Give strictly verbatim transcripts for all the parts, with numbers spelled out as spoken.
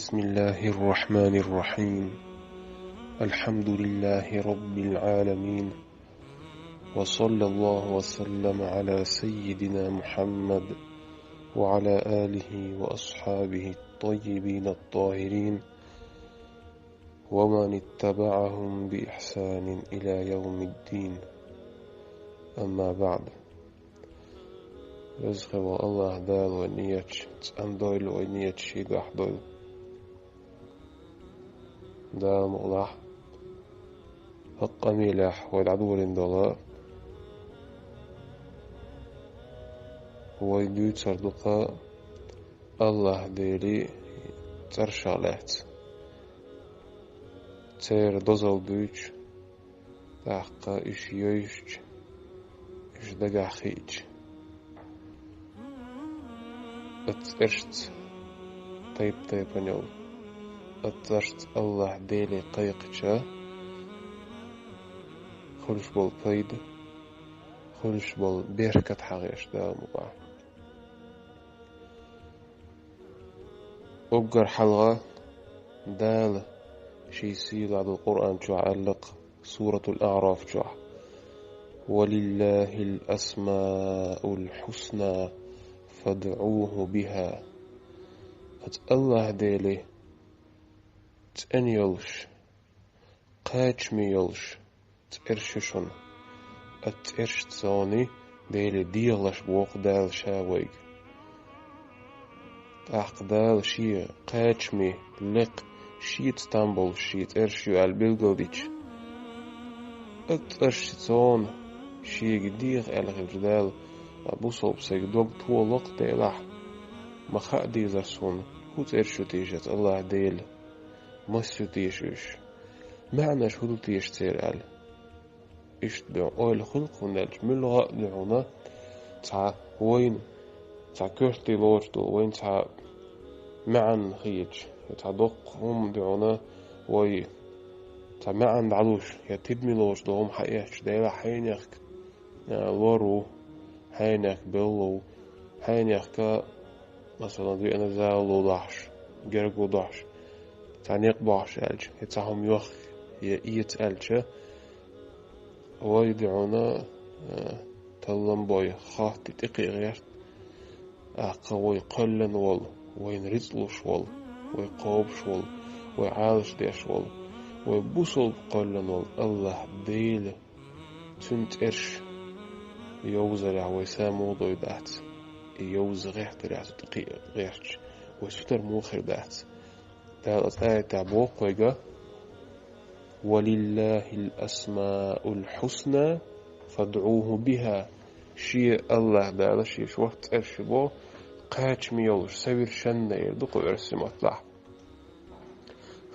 بسم الله الرحمن الرحيم. الحمد لله رب العالمين. وصلى الله وسلم على سيدنا محمد وعلى آله وأصحابه الطيبين الطاهرين ومن اتبعهم بإحسان إلى يوم الدين. أما بعد. Веза хилла Аллаха Дала вай нияташ цӀена дойла, вай нияташ шегахь дойла. Дала мукъалахь, хӀокху къамелехь вай дӀадолийна долу, вай дуьйцур ду-кх Аллаха Делан цӀершах лаьцна. Церан дозалла дуьйцуш, тӀаккха уьш йовзуьйтуш, уьш дагахь хиъча. Оцу цӀерашца тайп-тайпана йолу, оцу цӀерашца Аллаха Деле кхайкхича, хуьлуш болу пайда, хуьлуш болу беркат хьахийша Дала мукъалахь. Уггар хьалха Дала Шен сийлахь долу Къуръан чохь аьлла-кх, Суратул АӀраф чохь: «ولله الأسماء الحسنى فادعوه بها». Оцу Аллаха Деле цӀена йолуш, кхачаме йолуш цӀераш ю шуна. Оцу цӀерашца цунна Деле дехалаш боху Дала Ша вайга. ТӀаккха Дала Шен кхачаме, лекха, Шеца там болуш Шен цӀераш ю аьлла билгалдича, оцу цӀерашца цунна Шега деха аьлла хилча Дала, бусалба стеган дог толо-кх делахь, ма хаа дезара суна, хӀун цӀераш ю теша оцу Аллаха Делан? Маса ю теша уьш? МаьӀнаш хӀун ду теша церан аьлла? Иштта дуьхьа ойла хуьлу-кх, хӀунда аьлча муьлхха а дуьхьал цхьа вайна, цхьа коьрталла лоруш долу, вайна цхьа маьӀна хеташ, я цхьа доккха хӀума дуьхьал вай цхьа маьӀна дӀалуш, я тидаме лоруш долу хӀума хьаэцча, делахь хьенехка а, лор ву, хьенехка белла ву, хьенехка, масала, веана зала ву дохьуш, герга ву дохьуш, цхьа некъ бохьуш аьлча, я цхьа хӀума йохка, я эца аьлча, вай дуьхьал, а, таллам бой, хатти тӀекхиа гӀерта, тӀаккха вай кхоьллина волу, вайна рицкъ луш волу, вай кхобуш волу, вай Ӏалаш деш волу, вай бусалба кхоьллина волу Аллаха Дела, Цуьнан цӀераш йовзарехь вай са муха дой дац, и йовза гӀертарехь цу тӀе кхиа гӀерташ, вай сутара муха хир дац. Дала оцу аятехь боху вайга: «ولله الأسماء الحسنى فادعوه بها». Шен Аллаха Дала Шен шортта цӀераш ю боху, кхачаме йолуш, совершенный эр ду кху оьрсийн маттахь.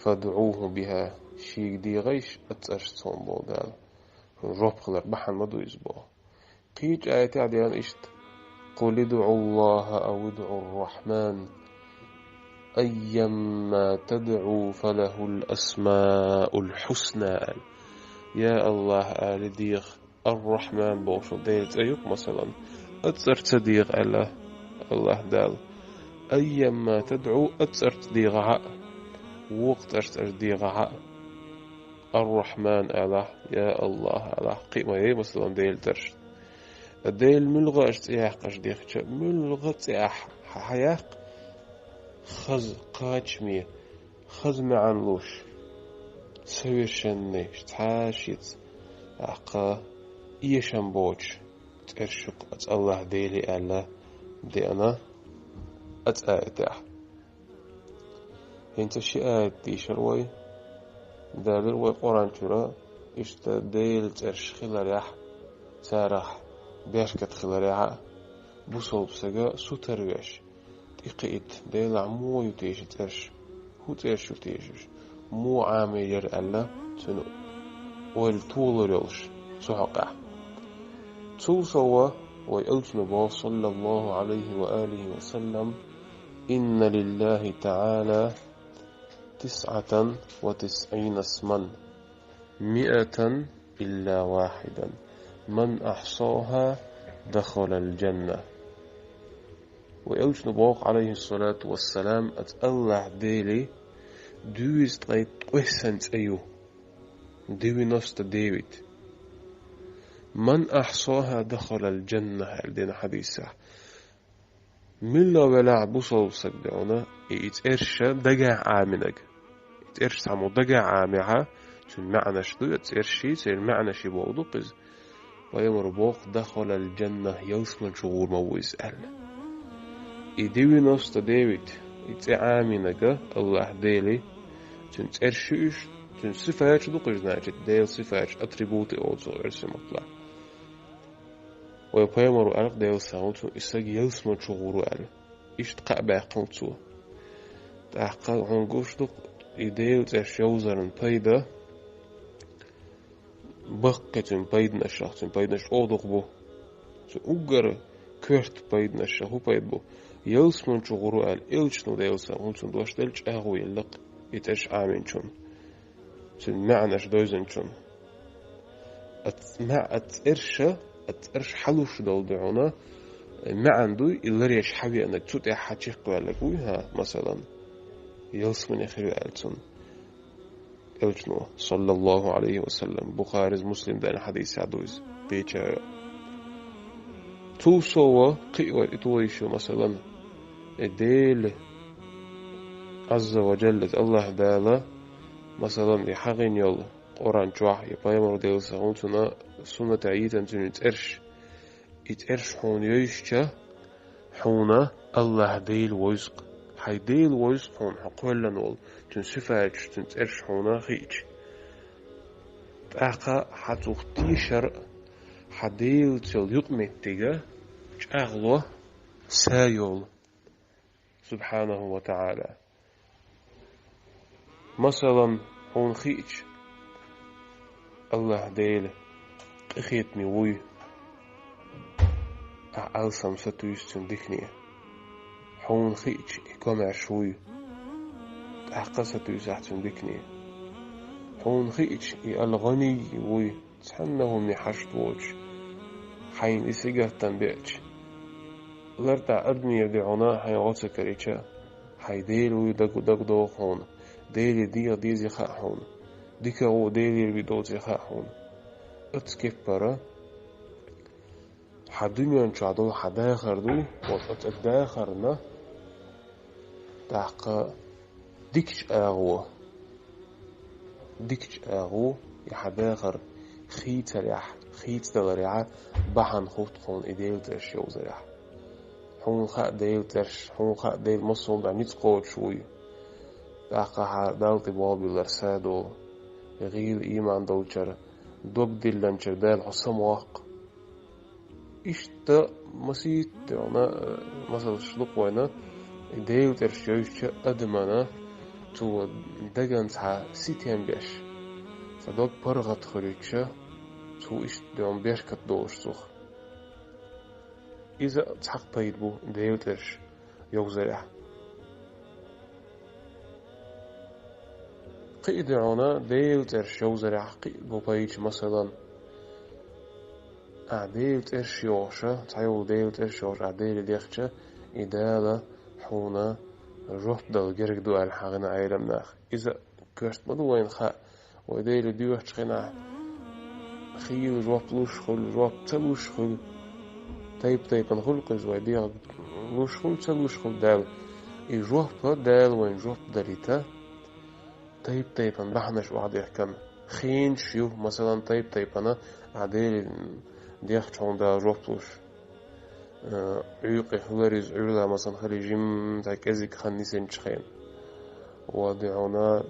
«فادعوه بها», Шега дехийша оцу цӀерашца хьуна боху Дала. Жоп хилар бахьана ма ду иза боху. Кхечу аятехь а деана иштта: «قل ادعوا الله أو ادعوا الرحمن أيا ما تدعوا فله الأسماء الحسنى», аьлла. Я Аллах, ала деха, Ар-Рахьман бохуш Делан цӀе ю-кх, масалан, оцу цӀарца деха аьлла Аллах Дала. «أيا ما تدعوا», оцу цӀарца дехахь а, вукху цӀарца аша дехахь а, Ар-Рахьман алахь, я Аллах алахь, кхин а ма яй, масалан, Делан цӀераш. Делан муьлхха а цӀе яккха аша дехча, муьлхха а цӀе ахь хьа-, хьаяккха, хаза, кхачаме, хаза маьӀна луш, совершенный, цхьа а шеца, тӀаккха эшам боцуш цӀераш ю-кх оцу Аллах Делан аьлла деана оцу аятехь. ХӀинца ши аят дийшира вай, далира вай Къуръан чуьра, иштта Делан цӀераш хиларехь, царах беркат хиларехь а, бусалба стага сутара веш, тӀекхиийта, Делахь муха ю теша цӀераш, хӀун цӀераш ю теша уьш, муха Ӏамийра аьлла, цуьнан ойла толур йолуш цу хьокъехь. Цул сов вай элчано боху, саллаллаху Ӏалайхи ва алихи ва саллам: «إن لله تعالى تسعة وتسعين اسما، مائة إلا واحدا، من أحصاها دخل الجنة». Вай элчано боху, алейхиссалату вассалам, аца Аллахь Деле дуьйза ткъе ткъесна цӀе ю. Девяносто девять. «Ман ахьсаха дахалал джанна», аьлла дена хьадисехь. Милла велахь бусалба саг дегӀуна, и, и цӀерша дагахь Ӏаминаг. И цӀерш цхьаммо дагахь Ӏамехьа, цуьнан маьӀнаш ду, я цӀерши, церан маьӀнаши боху ду кхуза. Пайхамар боху: «Дахалал джанна», ялсман чу гӀур ма ву иза аьлла. И девяносто девять, и цӀе Ӏаминага Аллахь Деле, цуьнан цӀерш ю уьш, цуьнан сифаташ ду кхуза, значит, Делан сифаташ, атрибуты олу цо оьрсийн маттахь. Вай пайхамаро аьлла, Делан салам хуьлда цунна, и саг ялсман чу гӀур ву аьлла. Иштта кхаъ баьккхина цо. ТӀаккха хьуна гуш ду, и Делан цӀерш йовзаран пайда, баккхий цуьнан пайданашах, цуьнан пайданаш чӀогӀа дукха бу. Цуьнан уггар коьрта пайданашах хӀун пайда бу? Ялсман чу гӀур ву аьлла, элчано, Делан салам хуьлда цунна, дош делла чӀагӀо елла-кх и цӀерш Ӏаминчунна, цуьнан маьӀнаш девзинчунна. Ац-, ма-, аца цӀерша, аца цӀерш хьалуш долу дегӀуна, маьӀна дуй, и ларъеш хьавеанарг, цу тӀехь хьан чекхваьлларг вуй, хӀа, масалан, ялсмане хир ву аьлла цунна. Элчано, саллаллаху алейхи ва саллям, Бухарис, Муслим дайна хьадисехь ду иза, кхечара. Цул сов кхин а вай и тулуш ю, масалан, и Дела, Азза ва Джалла, Аллахь Дала, масалан, и хьахийна йолу Къуръан чохь, я пайхамар, Делан салам хуьлда цунна, суннатехь йитина цуьнан цӀерш, и цӀерш хьуна йовзича, хьуна Аллахь Дела вевза-кх. Хьайн Дела вевза-кх хьуна, хьо кхоьллина волу, цуьнан сифаташ, цуьнан цӀерш хьуна хиъча. ТӀаккха хьан цух тешар а, хьан Делаца йолу юкъаметтиг а чӀагӀло, са йолу. Субхьанаху ва таӀала. Масалан, хьуна хиъча, Аллахь Дела къинхетаме вуй, ахь алсам сатуьйсу цуьнан дикане. Хьуна хиъча, и комаьрша вуй, тӀаккха а сатуьйсу ахь цуьнан дикане. Хьуна хиъча, и ал-ГӀаниййи вуй, цхьанна а хӀумане хьашт воцуш, хьайна и сингаттам беача, лартӀехь адамера дегӀуна хьайн гӀо ца карийча, хьайн Дела вуй даг, дагадогӀу хьуна, Деле дегӀан дезий хаьа хьуна, дика а гӀо Делера вуй доций хаьа хьуна. Оцу кеппара хьан дуьнен чохь долу хьан дахар ду, оцу, оцу дахарна тӀаккха дикачу агӀор, дикачу агӀор и хьан дахар хийцарехь, хийцадаларехь бахьана хӀутту хьуна и Делан цӀерш йовзарехь. Хьуна хаьа Делан цӀерш, хьуна хаьа Дела массо а хӀуманна ницкъ кхочуш вуй. ТӀаккха хьан Далла тӀе болх биллар са долу, гӀийла ийман долчара, дог диллинчара Дала хьо самаваккха. Иштта масийтта дегӀуна, э, масалш ду-кх вайна, и Делан цӀерш йовзича адамана, цо дагна цхьа ситем беш, цхьа дог паргӀат хуьлуьйтуш, цо иштта дегӀуна беркат долуш цух. Иза цхьа пайда бу Делан цӀерш йовзарехь. Кхин а дегӀуна, Делан цӀерш йовзарехь кхин а бу пайда, масалан, ахь Делан цӀерш йохуша, цхьайолу Делан цӀерш йохуша ахь Деле дехча, и Дала хьуна жоп дала герга ду аьлла хьан гӀина Ӏеламнаха. Иза коьрта ма ду вайна хаьа, вай Деле доьхучу хенахь, хийла жоп луш хуьлу, жоп ца луш хуьлу, тайп-тайпана хуьлу кхуза, вай дегӀ луш хуьлу, ца луш хуьлу Дала. И жоп а Дала вайна жоп далийта, тайп-тайпана бахьанаш охьадехкина хенаш ю, масалан, тайп-тайпана ахь Деле дехча хьуна Дала жоп луш. Э, Ӏуьйкъе хилариза, Ӏуьйрламазан хилий жимма цхьа кӀезиг хан нисинчу хенахь. Ва дегӀуна,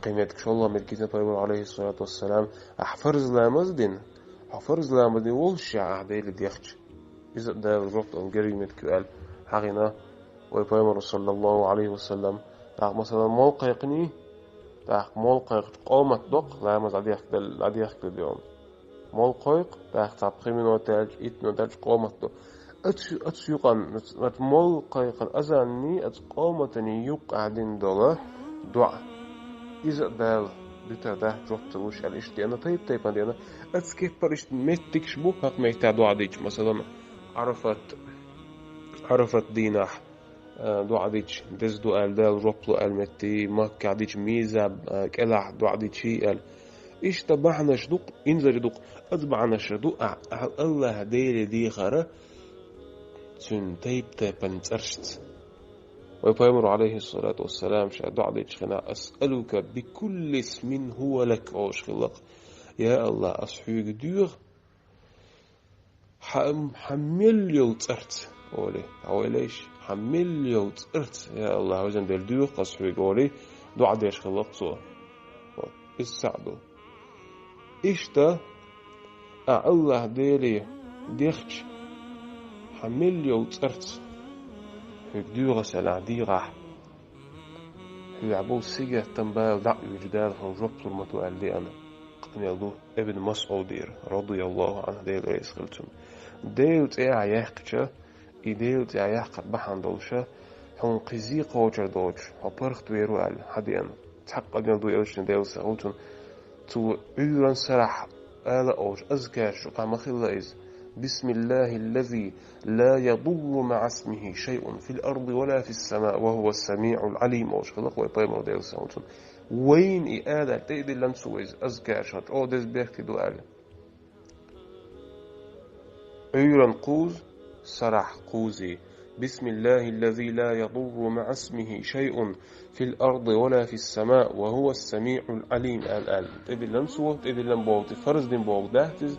кхин меттиг шолгӀа меттиг гина пайхамар, алейхиссалату вассалам, ахь фарз ламаз дина, хьо фарз ламаз дина волуш ахь Деле дехча, иза а Дала жоп дала герга меттиг ю аьлла хьан гӀина вай пайхамар, саллаллаху алейхи ва саллям. ТӀаккха, масалан, молла кхайкхиний, тӀаккха молла кхайкхича къомат доккху, ламаз дӀадехкадал-, дӀадехкадо. Молла кхойкху, тӀаккха цхьа пхи минот даьлча, итт минот даьлча къомат до. Оцу, оцу юкъанна, оцу молла кхайкхар азанний, оцу къоматаний юккъехь дина долу доӀа. Иза а Дала дуьтар дац, жоп ца луш аьлла, иштта деана, тайп-тайпана деана. Оцу кеппара иштта меттигаш бу, хӀокху меттехь доӀа дийцча, масалан, Ӏарафат, Ӏарафат дийнахь, а, доӀа дича деза ду аьлла, Дала жоп лу аьлла метте, Маккахь дича мизаб, а, кӀелахь доӀа дича аьлла. Иштта бахьанаш ду-кх, инзаре ду-кх, оцу бахьанаша ду ахь, ахь АллахӀ Деле дехар цуьнан тайп-тайпана цӀерашца. Вай пайхамар, алейхиссалату вассалам, ша доӀа дечу хенахь: «Асъалука бикулли исмин хӀува лак», олуш хилла-кх: «Я АллахӀ, ас хьоьга доьху хьан, хьан мел йолу цӀарца», олий. Хьан вай лайш, хьан мел йолу цӀарца, я АллахӀ, везан Дела, доьху ас хьоьга, олий, доӀа деш хилла-кх цо. Вот, иза цхьаъ ду. Иштта, а АллахӀ Деле дехча, хьан мел йолу цӀарца хьоьга доьху ас аьлла дийгӀахь, хьоьгахь болу сингаттам, бала дӀа а оьцуш, Дала хьуна жоп лур ма ду аьлла деана къамел ду Ибн МасӀудера, радияллаху Ӏанху, Дела реза хила цунна. Делан цӀе ахь яьккхича, и Делан цӀе ахь яккхар бахьана долуша, хьуна кхин зен кхочур доцуш, хьо паргӀатвер ву аьлла, хьан деана. Цхьа къамел ду элчане, Делан салам хуьлда цунна, цо Ӏуьйранна сарахь ала а олуш, азкарш чу кхаъ ма хилла иза: «Бисмиллахиллази ла ядурру маӀа исмихи шайъун фил арди ва ла фис самаъ ва хӀува самиъул Ӏалим», олуш хилла-кх вай пайхамар, Делан салам хуьлда цунна. Вайна и ала аьлла, тӀе а диллина цо иза, азкарш чӀогӀа деза, беркате ду аьлла. Ӏуьйранна кхузза, сарахь кхузза: «Бисмиллахиллази ла ядурру маӀа исмихи шайъун фил арди ва ла фис самаъ ва хӀува самиъул Ӏалим», аьлла, аьлла. ТӀедиллина цо, тӀедиллина бохург, фарз дина бохург дац иза,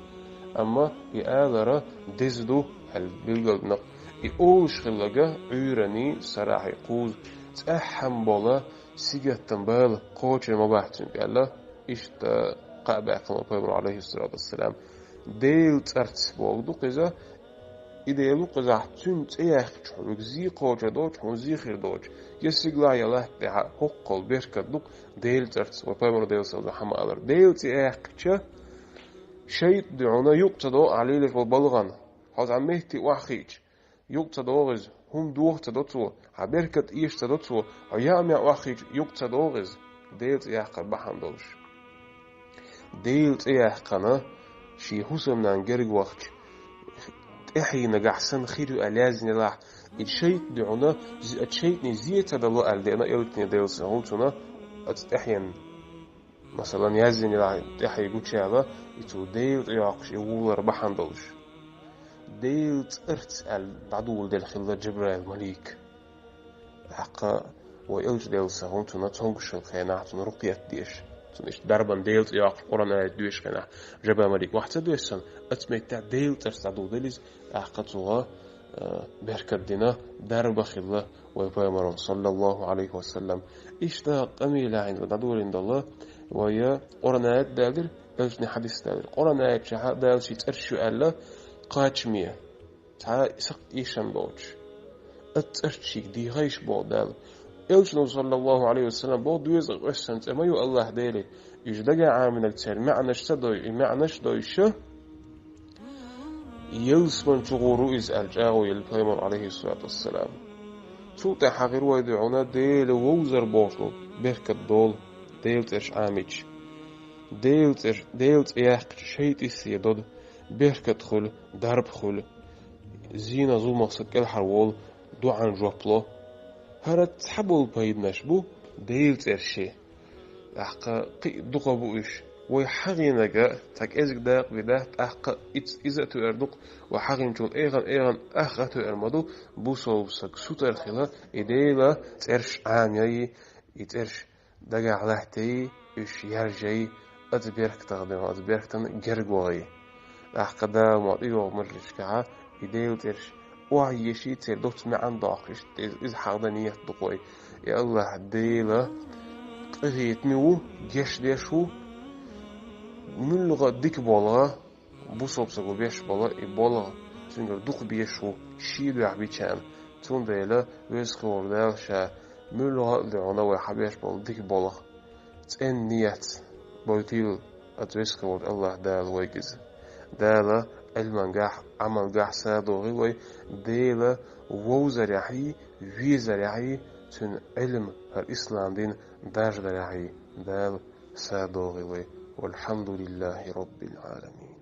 амма и алар деза ду аьлла билгалдина-кх. И олуш хилларг Ӏуьйранна, сарахь кхузза цӀеххьана болу сингаттам, бала кхочур ма бац цуьнга аьлла, иштта кхаъ баьккхина вай пайхамар, алейхиссалату вассалам. Делан цӀарца бохург ду-кх иза, и Дела ву-кх иза, ахь цуьнан цӀе яьккхича, хьоьга зен кхочур доцуш, хьуна зен хир доцуш, я стигалахь, я латта тӀехь, хӀоккхул беркат ду-кх Делан цӀарца, вай пайхамар, Делан салам хуьлда цунна, хьан ма аллара. Делан цӀе яьккхича, шайтӀа дуьхьал юкъа ца догӀу ахь лелош болу балгӀана. Хьо цхьана метте охьахиъча, юкъа ца догӀу иза, хӀума доха ца до цо, хьан беркат эша ца до цо, хьо яа мех охьахиъча, юкъа ца догӀу иза, Делан цӀе яккхар бахьана долуш. Делан цӀе яьккхина, шен хӀусамнанна герга вахча, тӀаьхьенагахь санна хир ю аьлла яздина елахь, и шайтӀа дуьхьал, зи-, шайтӀане зен ца дало аьлла деана элчане, Делан салам хуьлда цунна, оцу тӀаьхьенна. Масалан, яздина елахь, тӀаьхье гучуяьлла, и цо Делан цӀе йоккхуш и вулар бахьана долуш. Делан цӀарца аьлла дӀадоладелла хилла Джабраил-малик. ТӀаккха вай элча, Делан салам хуьлда цунна, цомгуш хилла хенахь, цунна рукъят деш, цунна иштта дарбан Делан цӀе йоккхуш Къуръан аят доьшучу хенахь, Джабраил-малик охьа ца доьссина, оцу метте Делан цӀарца дӀадоладелла иза, тӀаккха цо, э, беркат дина дарба хилла вай пайхамаро, саллаллаху Ӏалайхи ва саллам. Иштта къамелехь хӀинца дӀадолийна долу вай Къуръан аят далира, элчанан хьадис далира. Къуръан аят чохь Дала шен цӀераш ю аьлла, кхачаме, цхьа сакхт эшам боцуш, оцу цӀераш шега дехийша боху Дала. Элчано, саллаллаху Ӏалайхи ва саллам, боху, доьзал къоьссина цӀе ма ю АллахӀ Деле. Уьш дагахь Ӏамийнарг церан маьӀнаш ца дой, и маьӀнаш а дойша, ялсамани чу гӀур ву иза аьлла чӀагӀо елла пайхамар, Ӏалайхиссалату вассалам. Цул тӀаьхьа хир вай дуьхьал Дела вовзар бохуш долу беркат долу, Делан цӀераш Ӏамийча. Делан цӀераш, Делан цӀе яьккхича шайтӀа сий додо, беркат хуьлу, дарба хуьлу, зенах, зуламах стаг кӀелхьарволу, доӀанна жоп ло. ХӀара цхьаболу пайданаш бу Делан цӀераш шен. ТӀаккха кхин а дукха бу уьш. Вай хьахийнарг цхьа кӀезиг дакъа бен дац, тӀаккха иза, иза а тоьар ду-кх, вай хьахийначул тӀехьа, тӀехьа ах а тоьар ма ду, бусалба стаг сутара хила, и Делан цӀераш Ӏамайой, и цӀераш дагахь латтайой, уьш яржайой, оцу беркатах дуьхьал, оцу беркатана герга вахайой. ТӀаккха Дала ма тӀейогӀу мажлисашкахь и Делан цӀераш охьаеший, церан доцца маьӀна доккхуш, иза, иза хьахдан нийят ду-кх вай. Я АллахӀ, Дела къинхетаме ву, гечдеш ву, муьлхха а дика болу, бусалба стага беш болу и болу, цуьнгара дукха беш ву, шен дуьхьа бичарна. Цундела Веза-Воккха волу Дала Ша муьлхха а дуьхьал вай хьабеш болу дика болу, цӀена нийятца бойтийла оцу Веза-Воккха волчу АллахӀ Дала вайга иза. Дала Ӏилмангахь, Ӏамалгахь садогӀийла вай, Дела вовзарехьий, везарехьий, Цуьнан Ӏилма, хӀара ислам дин даржадарехьий Дала садогӀийла вай. Валхьамдулиллахи Роббил Ӏаламин.